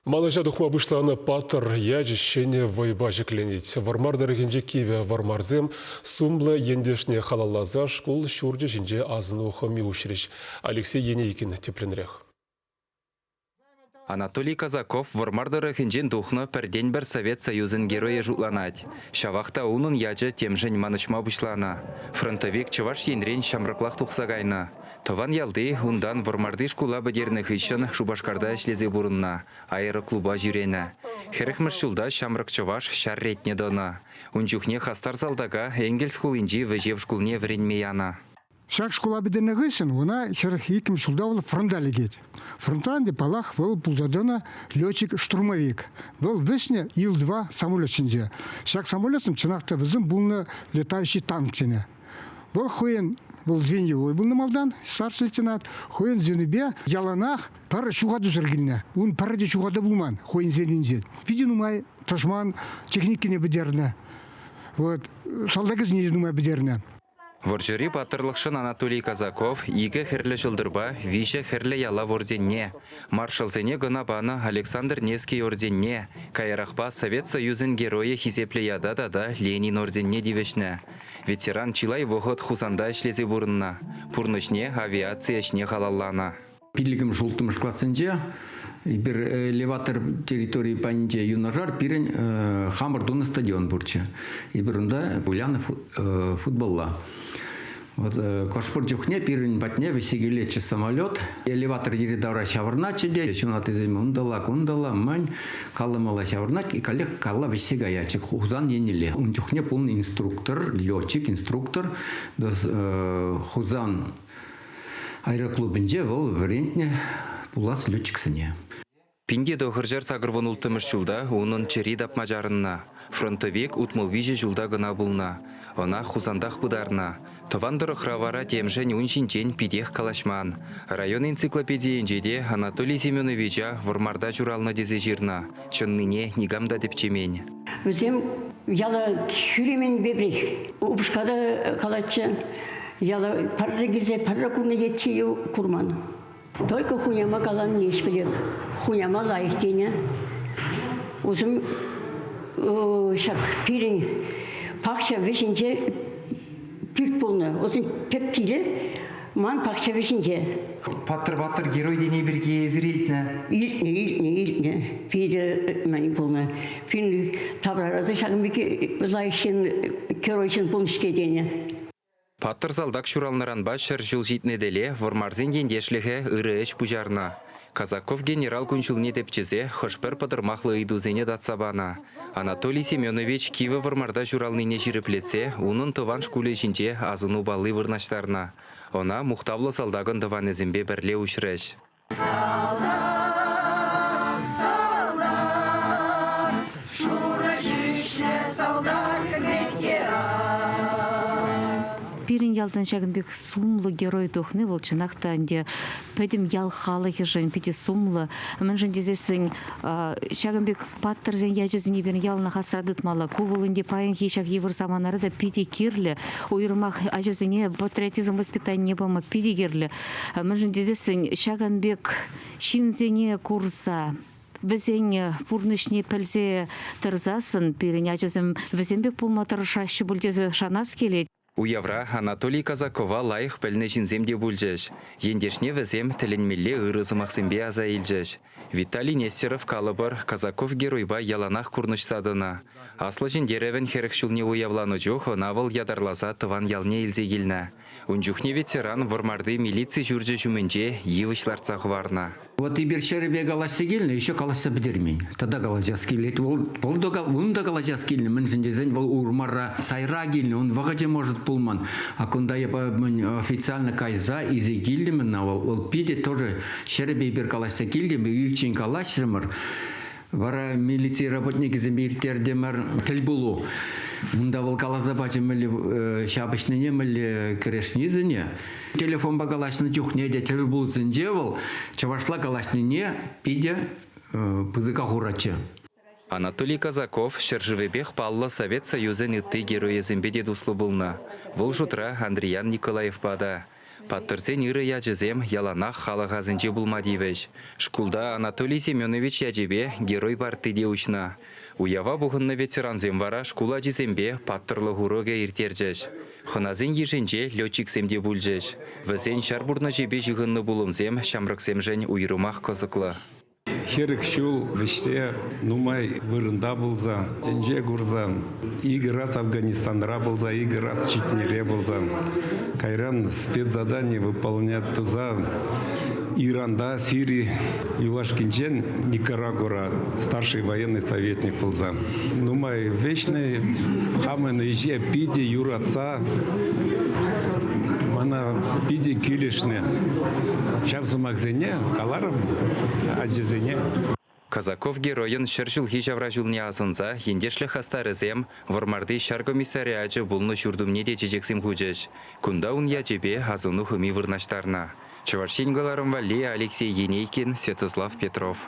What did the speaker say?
Манӑҫа тухма пуҫланӑ паттӑр ячӗ ҫӗнӗ вӑйпа ҫӗкленет. Вӑрмар тӑрӑхӗнчи кивӗ Вӑрмарсем сумлӑ ентешне халалласа шкул ҫурчӗ ҫинче асӑну хӑми уҫрӗҫ. Алексей Енейкин тӗплӗнрех. Анатолий Казаков Вӑрмар тӑрӑхӗнчен тухнӑ пӗртен-пӗр Совет Союзӗн геройӗ шутланать. Ҫавах та унӑн ячӗ темшӗн манӑҫма пуҫланӑ. Фронтовик Чӑваш Енрен ҫамрӑклах тухса кайнӑ. Тӑван ялти, унтан Вӑрмарти шкула пӗтернӗ хыҫҫӑн Шупашкарта ӗҫлесе пурӑннӑ, аэроклуба ҫӳренӗ. Хӗрӗхмӗш ҫулта ҫамрӑк чӑваш ҫар ретне тӑнӑ. Ун чухне хастар салтака Энгельс хулинчи вӗҫев шкулне вӗренме янӑ. Ҫак шкула пӗтернӗ хыҫҫӑн ӑна 42-мӗш ҫулта вӑл фронта лекет. Фронтран те, паллах, вӑл пулса тӑнӑ летчик-штурмовик. Вӑл вӗҫнӗ Ил-2 самолет ҫинче. Ҫак самолетсем чӑнах та вӗсем пулнӑ летающий танк тенӗ. Вӑл хӑйӗн, вӑл звеньевой пулнӑ малтан, старший лейтенант, хӑйӗн звенипе яланах пӗр ҫухатусӑр килнӗ. Ун пӗрре те ҫухату пулман хӑйӗн звенинчен. Питӗ нумай тӑшман техникине пӗтернӗ. Вот, салтакӗсене те нумай пӗтернӗ. Вӑрҫӑри паттӑрлӑхшӑн Анатолий Казаков икӗ Хӗрлӗ Ҫӑлтӑрпа виҫӗ Хӗрлӗ Ялав орденне, маршалсене кӑна панӑ Александр Невский орденне, каярахпа Совет Союзӗн Геройӗ хисеплӗ ята тата Ленин орденне тивӗҫнӗ. Ветеран чылай вӑхӑт Хусанта ӗҫлесе пурӑннӑ, пурнӑҫне авиаци ӗҫне халалланӑ. Пиллӗкмӗш, улттӑмӗш классенче эпир элеватор территори пайӗнче юнашар пирӗн хамӑр тунӑ стадион пурччӗ. Эпир унта вылянӑ футболла. Вот хӑш-пӗр чухне пирӗн патне вӗҫсе килетчӗ самолет. Элеватор йӗри-тавра ҫаврӑнатчӗ те, ҫунаттисем унталла-кунталла, мӗн, калла-малла ҫаврӑнать, и каллех калла вӗҫсе каятчӗ Хусан еннелле. Ун чухне пулнӑ инструктор, летчик, инструктор Хусан Аэроклубӗнче вӑл вӗрентнӗ пулас летчиксене. 1986 ҫулта унӑн чӗри тапма чарӑннӑ. Фронтовик 63 ҫулта кӑна пулнӑ. Ӑна Хусантах пытарнӑ. Тӑван тӑрӑхра вара темшӗн ун ҫинчен питех калаҫман. Район энциклопедийӗнче те Анатолий Семеновича Вӑрмарта ҫуралнӑ тесе ҫырнӑ. Чӑннине никам та тӗпчемен. Вӗсем яла ҫӳременпе пӗрех. Упӑшка та калатчӗ, Яла пӗрре килсе пӗрре курнӑ етчи курман. Только хуняма каланине ҫеҫ пӗлеп. Хуняма лайӑх тенӗ. Усӑм ҫак пирӗн пахча вӗҫӗнче пӳрт пулнӑ. Усӑн тӗп килӗ ман пахча вӗҫӗнче. Паттӑр-паттӑр герой тени пирки эсир илтнӗ? Илтнӗ, илтнӗ, илтнӗ. Питӗ мӗн пулнӑ. Пирӗн таврара та ҫакӑн пек лайӑх ҫын, герой ҫын пулнӑ-ҫке тенӗ. Паттӑр салтак ҫуралнӑранпа 100 ҫул ҫитнӗ тӗле Вӑрмарсен ентешлӗхӗ ырӑ ӗҫ пуҫарнӑ. Казаков генерал кун-ҫулне тӗпчесе хӑш-пӗр пӑтӑрмахлӑ ыйтусене татса панӑ. Анатолий Семенович Кивӗ Вӑрмарта ҫуралнине ҫирӗплетсе унӑн тӑван шкулӗ ҫинче асӑну палли вырнаҫтарнӑ. Ӑна мухтавлӑ салтакӑн тӑванӗсемпе пӗрле уҫрӗҫ. Салтак, салтак, шурӑ ҫӳҫлӗ салтак ветеран. Пирӗн ялтан ҫакӑн пек сумлӑ герой тухни вӑл чӑнах та ӗнтӗ пӗтӗм ял халӑхӗшӗн питӗ сумлӑ. Мӗншӗн тесессӗн ҫакӑн пек паттӑрсен ячӗсене пирӗн яланах асра тытмалла. Ку вӑл ӗнтӗ паянхи ҫак йывӑр саманара та питӗ кирлӗ. Уйрӑмах ачасене патриотизм воспитанине пама питӗ кирлӗ. Мӗншӗн тесессӗн ҫакӑн пек ҫынсене курса, вӗсен пурнӑҫне пӗлсе тӑрсассӑн пирӗн ачасем вӗсем пек пулма тӑрӑшаҫҫӗ пуль тесе шанас килет. Уявра Анатолий Казакова лайӑх пӗлнӗ ҫынсем те пулчӗҫ. Ентешне вӗсем тӗлӗнмелле ырӑ сӑмахсемпе аса илчӗҫ. Виталий Нестеров, калӑпӑр, Казаков геройпа яланах курнӑҫса тӑнӑ. Аслӑ Ҫӗнтерӗвӗн 40 ҫулне уявланӑ чух ӑна вӑл ятарласа тӑван ялне илсе килнӗ. Ун чухне ветеран Вӑрмарти милици ҫурчӗ ҫумӗнче йывӑҫ лартса хӑварнӑ. Вот эпир ҫӗрӗпе калаҫса килнӗ, еще калаҫса пӗтермен. Тата калаҫас килет. Вӑл, вӑл та, ун та калаҫас килнӗ, мӗншӗн тесен вӑл урмара сайра килнӗ, ун вӑхӑчӗ может пулман. А кунта эпӗ официально кайса илсе килтӗм ӑна, вӑл, вӑл питӗ тоже ҫӗрӗпе эпир калаҫса килтӗмӗр, ирччен калаҫрӑмӑр. Вара милици работникӗсемпе ирттертӗмӗр тӗлпулу. Унта вӑл каласа пачӗ мӗнле ҫапӑҫнине, мӗнле кӗрешнисене. Телефонпа калаҫнӑ чухне те тӗлпулусенче вӑл чӑвашла калаҫнине питӗ пысӑка хуратчӗ. Анатолий Казаков ҫӗршывӗпех паллӑ Совет Союзӗн ытти геройӗсемпе те туслӑ пулнӑ. Вӑл шутра Андриян Николаевпа та. Паттӑрсен ырӑ ячӗсем яланах халӑх асӗнче пулма тивӗҫ. Шкулта Анатолий Семенович ячӗпе Герой партти те уҫнӑ. Уява пухӑннӑ ветерансем вара шкул ачисемпе паттӑрлӑх урокӗ ирттерчӗҫ. Хӑнасен йышӗнче летчиксем те пулчӗҫ. Вӗсен ҫар пурнӑҫӗпе ҫыхӑннӑ пулӑмсем ҫамрӑксемшӗн уйрӑмах кӑсӑклӑ. 40 ҫул вӗҫсе нумай вырӑнта пулса, тӗнче курса, икӗ раз Афганистанра пулса, икӗ раз Чечнере пулса, кайран спецзадание выполнять туса Иранта, Сири, юлашкинчен Никарагуара старший военный советник пулса. Нумай вӗҫнӗ, хамӑн ӗҫе питӗ юратса, мана питӗ килӗшнӗ. Ҫав сӑмахсене каларӑм ачасене. Казаков геройӑн 100 ҫулхи ҫавраҫулне асӑнса ентешлӗх хастарӗсем Вӑрмарти ҫар комиссариачӗ пулнӑ ҫурт умне те чечексем хучӗҫ. Кунта ун ячӗпе асӑну хӑми вырнаҫтарнӑ. Чӑваш Ен кӑларӑм валли Алексей Енейкин, Святослав Петров.